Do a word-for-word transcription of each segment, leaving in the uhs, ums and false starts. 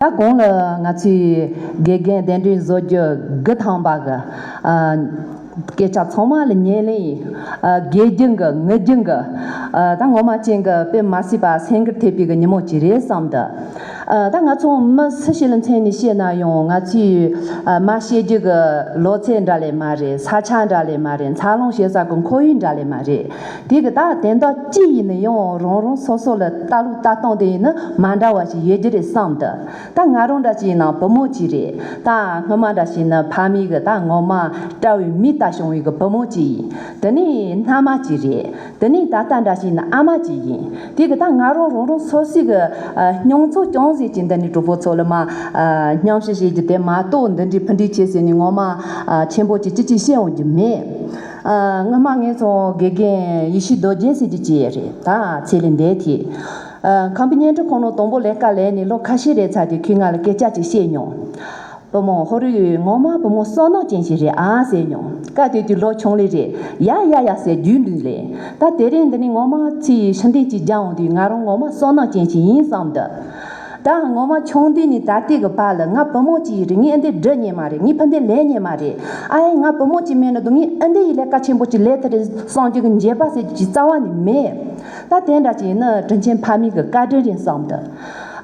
ད་གོང་ལ་ང་ཚོས་དགེ་རྒན་གདན་འདྲེན་བཟོ་རྒྱུ་དགུ་ཐམ་པ་གི་ཨ་སྐད་ཆ་ཚང་མ་ལ་ཉན་ལེ་ཡིན། ཨ་དགེ་རྒྱུ་གི་ངུ་རྒྱུ་གི་ཨ་ད་ངོ་མ་ཅན་གི་དཔེ་མ་སྲིད་པ་སེམས་འགུལ་ཐེབས་པའི་གི་ཉིན་མོ་ཅིག་རེད་བསམ་འདུག་ཨ་ད་ང་ཚོ་མི་སུ་ཞིག་ལ་མཚོན་ནས་བཤད་ན་ཡང་ང་ཚོས་ཨ་མ་བཤད་རྒྱུ་གི་ལོ་ཚད་འདྲ་ལས་མ་རེད། ས་ཆ་འདྲ་ལས་མ་རེད། འཚར་ལོངས་བྱེད་ས་གི་ཁོར་ཡུག་འདྲ་ལས་མ་རེད། དེ་གི་ད་དེ་འདྲ་ཅི་ཡིན་ན་ཡང་རང་རང་སོ་སོ་ལ་ལྟ་ལུགས་ལྟ་སྟངས་དེ་ཡིན་ན་མ་འདྲ་བ་ཞིག་ཡོད་རྒྱུ་རེད་བསམ་འདུག་ད་ང་རང་འདྲ་ཞིག་ཡིན་ན་བུ་མོ་གཅིག་རེད། ད་སྔོན་མ་འདྲ་ཞིག་ཡིན་ན་ཕ་མེས་གི་ད་ངོ་མ་དཔྲལ་བའི་མིག་ལྟ་བྱུང་བའི་གི་བུ་མོ་གཅིག་ཡིན། དེ་ནས་མནའ་མ་གཅིག་རེད། དེ་ནས་ད་ལྟ་འདྲ་ཞིག་ཡིན་ན་ཨ་མ་གཅིག་ཡིན། དེ་གི་ད་ང་རང་རང་རང་སོ་སོའི་གི་ཨ་སྙིང་ཚོ་རྐྱང་ཟེར་གྱི་འདི་ནས་གྲོགས་པོ་ཚོ་ལ་མ་ཨ་མཉམ་ཞུགས་བྱེད་རྒྱུ་དེ་མ་གཏོགས་འདི་འདྲའི་ཕུ་འདྲེན་བྱེད་ཟེར་ནས་ངོ་མ་ཨ་ཆེན་པོ་གཅིག་ཅི་ཅི་བཤད་འོང་རྒྱུ་མེད། ཨ་སྔོན་མ་ངས་ཚོ་དགེ་རྒན་ཡེ་ཤེས་རྡོ་རྗེ་ཟེར་རྒྱུ་ཅིག་ཡོད་རེད། ད་ཚེ་ལས་འདས་ཐེ། ཨ་ཁམས་པའི་བརྙན་འཕྲིན་ཁང་ནང་དང་པོ་ལས་ཀ་ལས་ནས་ལོ་ཁ་ཤས་རེད་ཚར་དུས་ཁོས་ང་ལ་སྐད་ཆ་ཅིག་བཤད་མྱོང་། བུ་མོ་ཧོ་རི་ངོ་མ་བུ་མོ་བསོད་ནམས་ཅན་ཞིག་རེད་ཨ་ཟེར་མྱོང་། སྐབས་དེ་དུས་ལོ་ཆུང་ལེ་རེད། ཡ་ཡ་ཡ་ཟེར་རྒྱུགས་འདུག་ལེ། ད་དེ་རིང་འདི་ནི་ངོ་མ་ཚེ་ཡི་ཤི་འདྲེན་གྱི་རྒྱང་འོང་དུས་ང་རང་ངོ་མ་བསོད་ནམས་ཅན་ཞིག་ཡིན་བསམ་འདུག་ད་ངོ་མ་ཆུང་དུས་ནས་ད་ལྟའི་གི་བར་ལ་ང་བུ་མོ་གཅིག་རེད། ངས་འདི་འདྲི་ཉན་མ་རེད། ངས་ཕུ་འདི་ལས་ཉན་མ་རེད། ཨ་ཡེ་ང་བུ་མོ་གཅིག་མེད་ན་འདུག་ངས་ཨ་འདི་ཡི་ལས་ཀ་ཆེན་པོ་གཅིག་ལས་ཐུབ་རེད་བསམ་རྒྱུ་གི་འགྱོད་པ་ཟེར་རྒྱུ་གཅིག་རྩ་བ་ནས་མེད། ད་དེ་འདྲ་ཅིག་ཡིན་ན་དྲིན་ཆེན་ཕ་མའི་གི་བཀའ་དྲིན་རེད་བསམ་འདུག་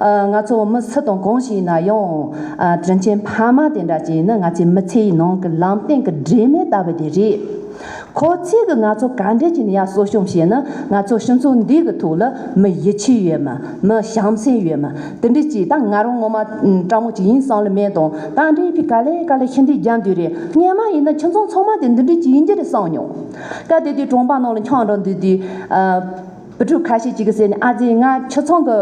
ཨ་ང་ཚོ་མི་སུ་དང་གང་ཞིག་ཡིན་ན་ཡང་ཨ་དྲིན་ཆེན་ཕ་མ་དེ་འདྲ་ཅིག་ཡིན་ན་ང་ཚོའི་མི་ཚེའི་ནང་གི་ལམ་སྟོན་གི་སྒྲོན་མེ་ལྟ་བུ་དེ་རེད། ཁོ་ཚོས་གི་ང་ཚོ་ག་འདྲས་ཀྱི་ནི་ཡར་གསོ་སྐྱོང་བྱས་ན་ང་ཚོ་སྤྱི་ཚོགས་འདི་གི་ཐོག་ལ་མི་ཡིད་ཆེས་ཡོད་མ། མི་བྱམས་སེམས་ཡོད་མ། དེ་འདྲས་ཀྱི་ད་ང་རང་ངོ་མ་ཨ་དྲང་མོ་ཅིག་ཡིན་བསམ་ལེ་མེད་དང་། ད་འདྲས་ཕི་ག་ལེ་ག་ལེ་ཤི་འདི་རྒྱབ་འདུག་རེད། སྔོན་མ་ཡིན་ན་ཁྱིམ་ཚང་ཚང་མ་དེ་འདི་འདྲས་ཀྱི་ཡིན་རྒྱུ་རེད་བསམ་མྱོང་། སྐབས་དེ་དུས་གྲོང་པ་ནང་ལ་འཁྱམ་འགྲོ་འདུག་དུས་ཨ། བུ་ཕྲུག་ཁ་ཤས་ཅིག་གིས་ཟེར་ནས། ཨ་ཙི་ང་ཁྱོད་ཚང་གི་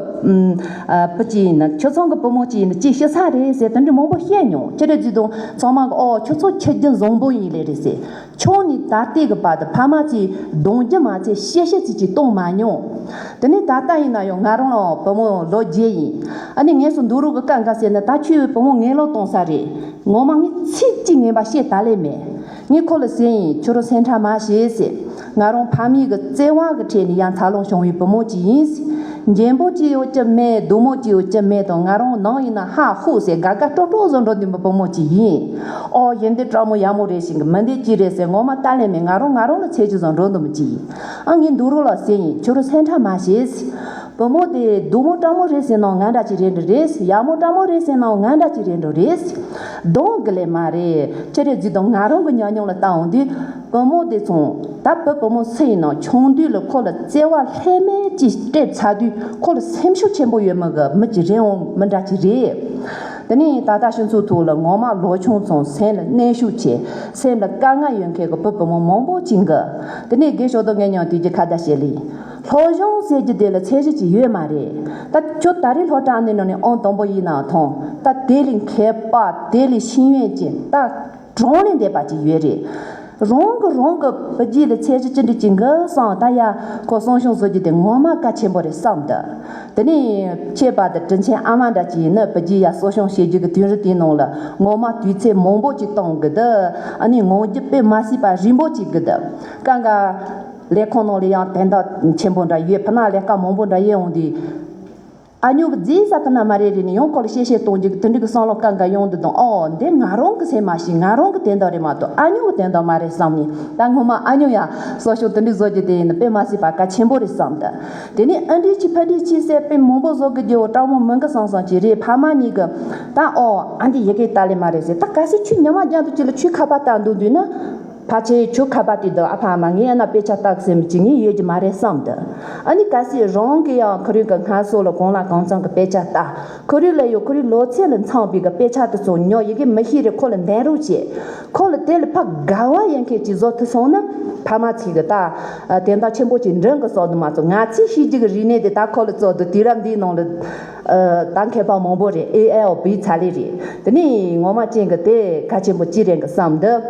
ཨ་བུ་གཅིག་ཡིན་ན། ཁྱོད་ཚང་གི་བུ་མོ་གཅིག་ཡིན་ན་ཅིག་ཤི་ས་རེད་ཟེར། དེ་འདྲ་མང་པོ་བཤད་མྱོང་། ཅི་རེད་ཟེར་དུས་ཚང་མ་གིས་ཨོ་ཁྱོད་ཚོ་ཁྱི་རྒྱུད་བཟང་པོ་ཡིན་ལེ་རེད་ཟེར། ཆུང་ནས་ད་ལྟའི་གི་བར་དུ་ཕ་མ་ཚོས་རྡུང་རྒྱུ་མ་ཚད་གཤེ་གཤེ་ཚིག་ཅིག་གཏོང་མ་མྱོང་། དེ་ནས་ད་ལྟ་ཡིན་ན་ཡང་ང་རང་ལ་བུ་མོ་ལོ་བརྒྱད་ཡིན། ཨ་ནི་ངས་སུ་འདུག་རོགས་གི་བཀའ་འགའ་ཟེར་ན། ད་ཁྱོད་བུ་མོ་ངན་ལོག་གཏོང་ས་རེད། ངོ་མ་ངས་ཚིག་གཅིག་ངན་པ་བཤད་ད་ལེ་མེད། ངས་ཁོ་ལ་ཟེར་ཡིན། ཁྱོད་རང་སེམས་ཁྲལ་མ་བྱེད་ཟེར། ང་རང་ཕ་མེས་ཀྱི་བརྩེ་བ་གི་ཁྲོད་ནས་ཡར་འཚར་ལོངས་བྱུང་བའི་བུ་མོ་གཅིག་ཡིན། འཇོན་པོ་གཅིག་ཡོད་ཀྱི་མེད། སྡུག་མོ་གཅིག་ཡོད་ཀྱི་མེད་དང་། ང་རང་ནང་ཡིན་ན་ཧ་ཧུ་ཟེར་དགའ་དགའ་སྤྲོ་སྤྲོ་བཟོ་འགྲོ་འདུག་པའི་བུ་མོ་གཅིག་ཡིན། ཨོ་ཡིན་འདི་དྲང་མོ་ཡག་མོ་རེད་ཟེར་གི། མི་འདི་གཅིག་རེད་ཟེར་ངོ་མ་ལྟ་ལེ་མེད། ང་རང་ང་རང་ལ་ཚད་གཅིག་བཟོ་འགྲོ་འདུག་མི་གཅིག་ཡིན། ཨ་ངས་འདུག་རོགས་ལ་ཟེར་ཡིན། ཁྱོད་རང་སེམས་ཁྲལ་མ་བྱེད་ཟེར། བུ་མོ་དེ་སྡུག་མོ་དྲང་མོ་རེད་ཟེར་ནའང་ང་འདྲ་ཅིག་རེད་འགྲོ་རེད། ཡག་མོ་དྲང་མོ་རེད་ཟེར་ནའང་ང་འདྲ་ཅིག་རེད་འགྲོ་རེད། གདོང་གི་ལས་མ་རེད། ཅི་རེད་ཟེར་དང་ང་རང་གི་ཉམས་མྱོང་ལ་བལྟ་འོང་དུས། བུ་མོ་དེ་ཚོ་ད་བུ་བུ་མོ་སུ་ཡིན་ནའང་ཆུང་དུས་ལ་ཁོ་ལ་བརྩེ་བ་ལྷད་མེད་ཅིག་སྤྲད་ཚར་དུས། ཁོ་ལ་སེམས་ཤུགས་ཆེན་པོ་ཡོད་མི་གི་མི་ཅིག་རེད་འོང་མི་འདྲ་ཅིག་རེད། དེ་ནས་ད་ལྟ་སྤྱི་ཚོགས་ཐོག་ལ་ངོ་མ་ལོ་ཆུང་ཚོ་སེམས་ལ་གནོན་ཤུགས་ཆེ། སེམས་ལ་དཀའ་ངལ་ཡོད་མཁན་གི་བུ་བུ་མོ་མང་པོ་ཅིག་གི། དེ་ནས་དགེ་ཞོ་དོ་ངས་མྱོང་དུས་ཀྱི་ཁ་བརྡ་བྱེད་ལེ། སློབ་སྦྱོང་ཟེར་རྒྱུ་དེ་ལ་ཚད་གཞི་ཅིག་ཡོད་མ་རེད། ད་ཁྱོད་ད་རེས་སློབ་གྲྭ་ནས་ནང་ནས་ཨང་དང་པོ་ཡིན་ནའང་ཐང་། ད་དེ་ལས་མཁས་པ། དེ་ལས་ཤེས་ཡོན་ཅན། ད་གྲངས་ལས་འདས་པ་ཅིག་ཡོད་རེད། རང་གི་རང་གི་བུ་རྒྱུད་ལ་ཚད་གཞི་ཅི་འདྲ་ཅིག་འགི་སོང་། ད་ཡ་ཁོ་གསོ་སྐྱོང་བཟོ་རྒྱུ་དེ་ངོ་མ་གལ་ཆེན་པོ་རེད་བསམ་འདུག་དེ་ནས་ཁྱད་པར་དུ་དྲིན་ཆེན་ཨ་མ་འདྲ་ཅིག་ཡིན་ན། བུ་རྒྱུད་ཡ་གསོ་སྐྱོང་བྱེད་རྒྱུ་གི་དུས་རིམ་དེའི་ནང་ལ་ངོ་མ་དུས་ཚོད་མང་པོ་ཅིག་གཏོང་གི་འདུག་ཨ་ནི་ངང་རྒྱུ་དཔེ་མ་སྲིད་པ་རིང་པོ་ཅིག་གི་འདུག་གང་ག་ལས་ཁུངས་ནང་ལ་ཡང་དོན་དག་ཆེན་པོ་འདྲ་ཡོད། ཕུ་ན་ལས་ཀ་མང་པོ་འདྲ་ཡོད་འོང་དུས། ཨ་ཉོ་གི་རྫིས་ས་ཕུ་ན་མ་རེད་རེད་ནས་ཡང་ཁོ་ལ་བཤད་བཤད་གཏོང་རྒྱུ་གི་དེ་འདྲ་གི་བསམ་བློ་གང་ག་ཡོང་འདུག་དང་། ཨོ་འདི་ང་རང་གི་སེམས་མ་ཤེས། ང་རང་གི་དོན་དག་རེད་མ་གཏོགས་ཨ་ཉོ་གི་དོན་དག་མ་རེད་བསམ་ནས། ད་ངོ་མ་ཨ་ཉོ་ཡ་གསོ་སྐྱོང་དེ་འདྲ་བཟོ་རྒྱུ་དེ་ཡིན་ན་དཔེ་མ་སྲིད་པ་གལ་ཆེན་པོ་རེད་བསམ་འདུག་དེ་ནས་ཨ་འདྲ་ཅིག་ཕ་འདྲ་ཅིག་ཟེར་དཔེ་མང་པོ་བཟོ་གི་རྒྱུ་དྲང་མོ་མི་འགི་བསམ་བསམ་ཅིག་རེད། ཕ་མ་གཉིས་གི་ད་ཨོ་ཨ་འདི་ཡི་གེ་ལྟ་ལེ་མ་རེད་ཟེར། ད་གལ་སྲིད་ཁྱོད་ཉི་མ་རྒྱང་དུ་ཅིག་ལ་ཁྱོད་ཁ་པར་ལྟ་འདུག་འདུག་ན། ཕལ་ཆེར་ཁྱོད་ཁ་པར་དེ་དུ་ཨ་ཕ་ཨ་མ་ངས་ཡང་ན་དཔེ་ཆ་ལྟ་གི་ཟེར་མི་གཅིག་ངས་ཡོད་ཀྱི་མ་རེད་བསམ་འདུག་ཨ་ནི་གལ་སྲིད་རང་གིས་ཡང་ཁོ་རང་གི་སྔ་སོ་ལ་གང་ལ་གང་འཚམ་གི་དཔེ་ཆ་ལྟ། ཁོ་རང་ལ་ཡོད་ཁོ་རང་ལོ་ཚད་ལ་འཚམ་པའི་གི་དཔེ་ཆ་དེ་ཚོ་ཉོ། ཡི་གེ་མི་ཤེས་རེད། ཁོ་ལ་འདོན་རོགས་བྱེད། ཁོ་ལ་དེ་ལ་ཕར་དགའ་བ་ཡོད་མཁན་ཅིག་བཟོ་ཐུབ་སོང་ན། ཕ་མ་ཚོས་གི་ད་དོན་དག་ཆེན་པོ་ཅིག་འགྲུབ་གི་བསམ་འདུག་མ་གཏོགས་ང་ཚོས་ཤེས་རྒྱུ་གི་རིག་གནས་དེ་ད་ཁོ་ལ་བཙལ་དུས་དུས་རབས་འདིའི་ནང་ལ་ད་མཁས་པ་མང་པོ་རེད། ཨེ་ཨའི་འོག་བུད་ཚར་ལེ་རེད། དེ་ནས་ངོ་མ་ཅན་གི་དེ་གལ་ཆེན་པོ་ཅིག་རེད་གི་བསམ་འདུག